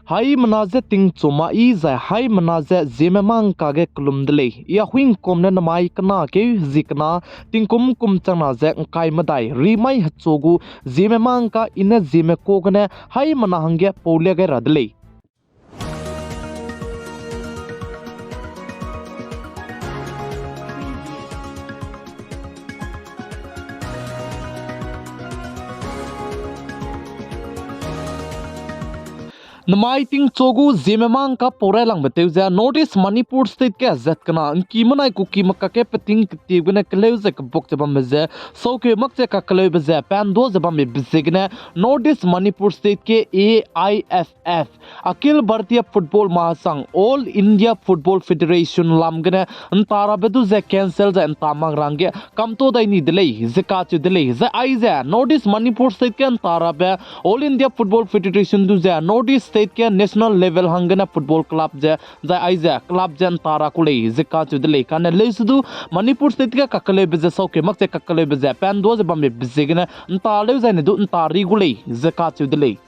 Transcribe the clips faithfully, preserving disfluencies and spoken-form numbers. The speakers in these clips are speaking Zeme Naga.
Haimena je tingchu ma i zai haimena je Zeme mangka ge kelum de lei. I Ahuingkum ne namai kena keu zi kena tingkum kum changna ze ngkai medai rimai hechu gu Zeme mangka i ne Zeme ka gene haimena hangge pau lia gai ra de lei. Namai tingchu gu Zeme mangka pau railangbe tew ze North East Manipur State ge zat kena ngki menai kuki mekak ge peting ketiebe gene keleu ze kebuak ze bambe ze, saukeu mak ze kakeleube ze pandu ze bambe be ziegene North East Manipur State ge A I F F, Akhil Bharatiya Football Mahasangh, All India Football Federation lam gene nta rabe du ze cancel ze nta mak rangge kamto dai ni de lei ze kacheu de lei. Zai aize North East Manipur State ge nta rabe All India Football Federation du ze North East State ge national level hanggene football club ze, zai aize club ze nta ra ku lei ze kacheu de lei. Kane leuse du Manipur State ge kakeleube ze saukeu mak ze kakeleube ze pandu ze bambe be ziegene nta leu zaine du nta ri gu lei ze kacheu de lei.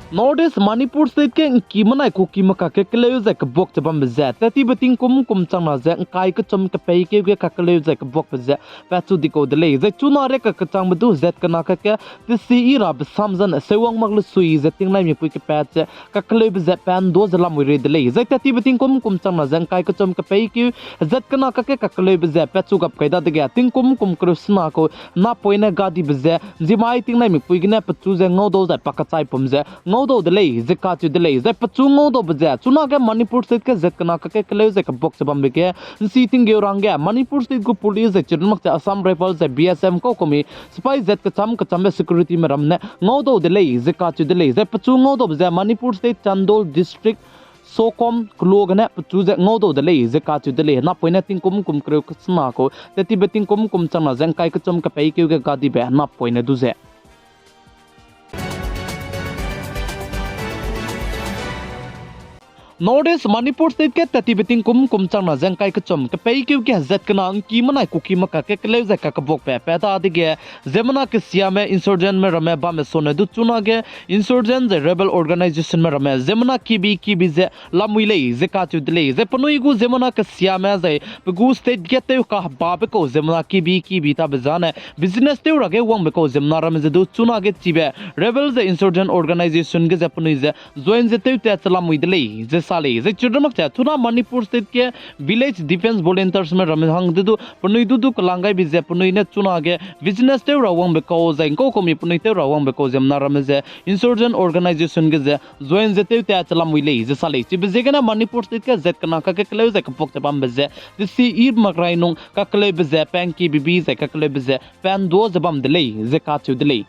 North East Manipur State ge ngki menai kuki mekak ge keleu zai kebuak ze bambe ze, tattibe tingkum kum changna ze ngkai kechum kepeikeu ge kakkeleu zai kebuakbe ze patchu di kau de lei. Zai chuna ria kakechangbe du zat kena kakge tesi i rabe sam zane seuwang mak le sui ze tingnaimipui kepat ze kakeleube ze pandu ze lamui rei de lei. Zai tattibe tingkum kum changna ze ngkai kechum kepeikeu zat kena kakge kakeleube ze patchu gap kai dadege tingkum kum kereu sena kau napoine gadibe ze nzimai tingnaimipui gene pechu ze ngaudau zai pa kachai pum ze ngaudau de lei ze kacheu de lei. Zai pechu ngaudaube ze chunage Manipur State ge zat kena kakge keleu zai kebuak ze bambe ge nsi tinggeu rangge Manipur State gu police zai chirun mak ze Assam Rifle zai B S F ngkau kumi sipai zat kecham kechambe securityme ramme ne ngaudau de lei ze kacheu de lei. Zai pechu ngaudaube ze Manipur State Chandel District Sokom keloa gene pechu ze ngaudau de lei ze kacheu de lei. Napoine tingkum kum kereu kesena kau tattibe tingkum kum changna ze ngkai kechum kepeikeu ge gadibe napoine du ze North East Manipur State ge tattibe tingkum kum changna ze ngkai kechum kepeikeu ge zat kena ngki menai kuki mekak ge keleu zai kakebuakbe pat dadege ziemmena kesiame insurgentme ramme bamme sone du chunage insurgent zai rebel organizationme ramme ziemmena kibi kibi ze lamui lei ze kacheu de lei. Zai penui gu ziemmena kesiame zai pe gu state ge tew kahebabe kau ziemmena kibi kibi tabe zane business tew ra ge wangbe kau ziemmena ramme ze du chunage chibe rebel zai insurgent organization ge ze penui ze join ze tew tat che lamui de lei ze sa lei. Zai chirun mak ze chuna Manipur State ge village defence volunteersme ramme hang de du penui du du kelang gaibe ze penui ne chunage business tew ra wangbe kau zai ngkau kumi penui tew ra wangbe kau ziemmena ramme ze insurgent organization ge ze join ze tew tat che lamui lei ze sa lei. Chibe ziegene Manipur State ge zat kena kakge keleu zai kebuak ze bambe ze tesi i mak rai nung kakeleube ze pangki bibi zai kakeleube ze pandu ze bam de lei ze kacheu de lei.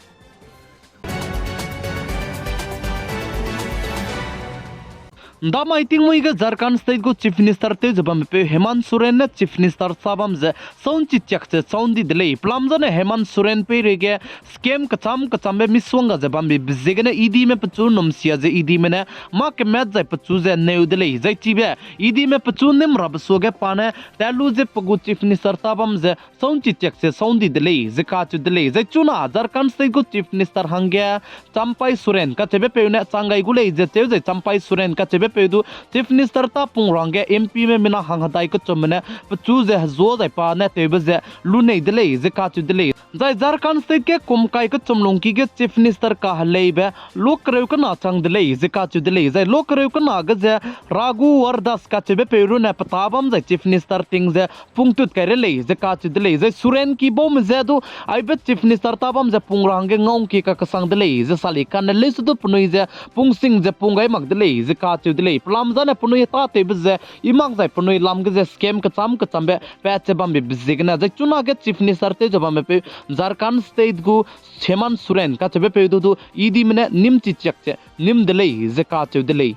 Ndamai tingmui ge Jharkhand State gu Chief Minister tew ze bambepeu Hemant Soren ne Chief Minister sa bam ze saunchi chiak ze saun di de lei. Pelam zane Hemant Soren peireige scam kecham kechambe misongga ze bambe be ziegene EDme pechu numsia ze EDme ne mâ kemat zai pechu ze neu de lei. Zai chibe EDme pechu nim rabe suage pa ne tat lu ze pe gu Chief Minister ta bam ze saunchi chiak ze saun di de lei ze kacheu de lei. Zai chuna Jharkhand State gu Chief Minister hangge Champai Soren kacheubepeu ne chang gai gu lei ze cheu zai Champai Soren kacheubepeu du Chief Minister ta pung ra hangge MPme mina hang hedai kechumme ne pechu ze hezua zai pa ne tewbe ze lunei de lei ze kacheu de lei. Zai Jharkhand State ge kum kai kechum lungki ge Chief Minister kaheleibe lok kereu kena chang de lei ze kacheu de lei. Zai lok kereu kena ge ze Raghuvar Das kacheubepeu runne peta bam zai Chief Minister ting ze pungtut kai re lei ze kacheu de lei. Zai Soren ki baume ze du aibe Chief Minister ta bam ze pung ra hangge ngau ngki kakesang de lei ze sa lei. Kane leuse du penui ze pungsing ze pung gai mak de lei ze kacheu de lei. Pelam zane penui tâtewbe ze i mak zai penui lam ge ze scam kecham kechambe pat ze bambe be ziegene zai chunage Chief Minister tew ze bambepeu Jharkhand State gu Hemant Soren kacheubepeu du du EDme ne nimchi chiak ze nim de lei ze kacheu de lei.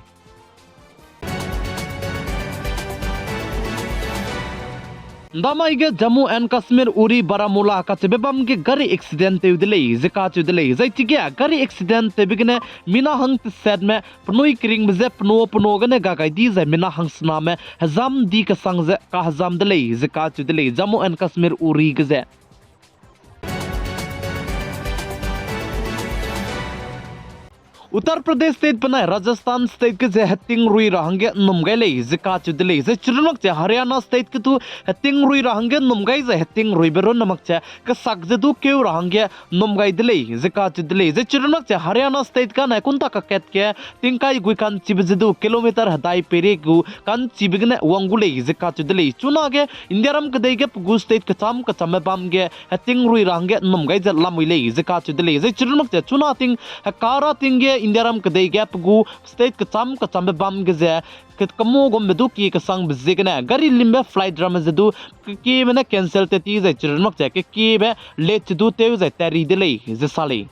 Ndamai ge Jammu and Kashmir Uri Baramulla kacheube bam ge gari accident tew de lei ze kacheu de lei. Zai chige gari accident tewbe gene mina hang tesatme penui keringbe ze penua penua gene gagai di zai mina hangsename hezam di kesang ze kahezam de lei ze kacheu de lei Jammu and Kashmir Uri ge ze. Uttar Pradesh State benai Rajasthan State ge ze hetingrui ra hangge ’nnum gai lei ze kacheu de lei. Zai chirunmak ze Haryana State ge du hetingrui ra hangge ’nnum gai zai hetingruibe runnemak ze kesak ze du keu ra hangge ’nnum gai de lei ze kacheu de lei. Zai chirunmak ze Haryana State gane kunta kakat ge tingkai gui ka'nchibe ze du kilometer hedai peire gu ka'nchibe gene wang gu lei ze kacheu de lei. Chunage Indiaram kedei ge pe gu state kecham kechambe bam ge hetingrui ra hangge ’nnum gai ze lamui lei ze kacheu de lei. Zai chirunmak ze chuna ting hekara ting ge Indiaram kedei ge pe gu state kecham kechambe bam ge ze ke-, kemau gumbe du kie kesangbe ziegene gari limbe flight ramme ze du kekieme ne cancel tat ti zai chirunmak ze kekiebe late ze du tew zai tat ri de lei ze sa lei.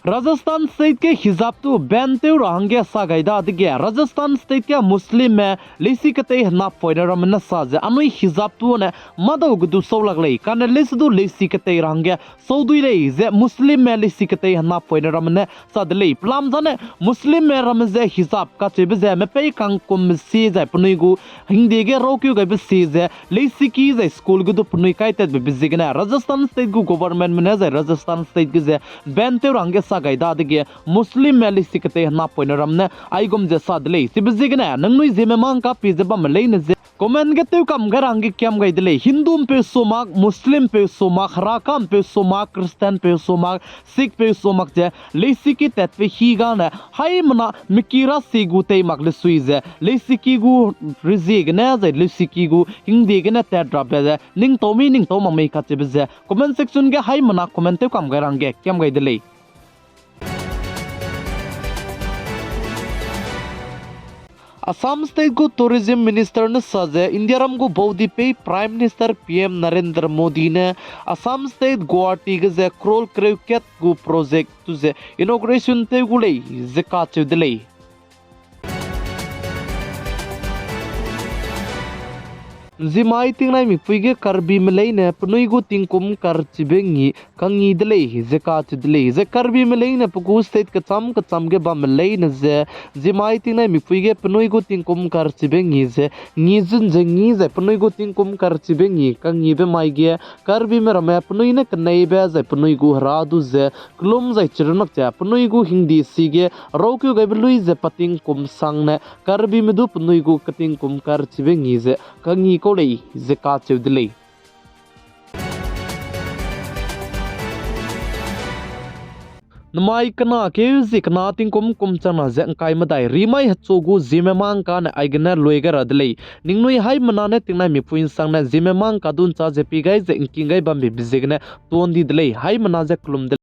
Rajasthan State ge hijab tu ban tew ra hangge sa gai dadege Rajasthan State ge Muslimme leisi ketei henappoine ramme ne sa ze anui hijab tu ne mâdau ge du sau lak lei, kane leisi du leisi ketei ra hangge sau dui lei ze Muslimme leisi ketei henappoine ramme ne sa de lei. Pelam zane Muslimme ramme ze hijab kacheube ze mepei kangkumme si zai penui gu hingde ge raukeu gaibe si ze leisiki zai school ge du penui kai tatbe be ziegene Rajasthan State gu governmentme ne zai Rajasthan State ge ze ban tew ra hangge sa gai dadege Muslimme leisi ketei henappoine ramme ne aigum ze sa de lei. Chibe ziegene nangnui Zeme mangka pie ze bamme leine ze comment ge tewkam gai ra hangge kiam gai de lei. Hindu'mpeu sumak, Muslimpeu sumak, Herakampeu sumak, Christianpeu sumak, Sikhpeu sumak ze leisiki tatbe hi gane haimena miki ra si gu tei mak le sui ze leisiki gu reziegene zai leisiki gu hingdiegene tat rabe ze ningtau mi ningtau mak mei kacheube ze comment section ge haimena comment tewkam gai ra hangge kiam gai de lei. Assam State gu Tourism Minister ne sa ze Indiaram gu baudipei Prime Minister P M Narendra Modi ne Assam State Guwahati ge ze crore kereu kat gu project tu ze inauguration tew gu lei ze kacheu de lei. Zimai tingnai mipui ge Karbime leine penui gu tingkum karchibe ngi kangi de lei ze kacheu de lei. Zai Karbime leine pe gu state kecham kecham ge bamme leine ze Zimai tingnai mipui ge penui gu tingkum karchibe ngi ze ngi zun ze ngi zai penui gu tingkum karchibe ngi kangibe mai ge Karbime ramme penui ne keneibe zai penui gu hera du ze kelum zai chirunmak ze penui gu hingdi si ge raukeu gaibe lui ze pa tingkum sangne Karbime du penui gu ketingkum karchibe ngi ze kangi kau lei ze kacheu de lei. Namai kena keu zie kena tingkum kum changna ze ngkai medai rimai hechu gu Zeme mangka ne aigene lui gai ra de lei. Ningnui haimena ne tingnai mipui nsangne Zeme mangka du nchâ ze pie gai ze ngking gai bambe be ziegene tuan di de lei. Haimena ze kelum de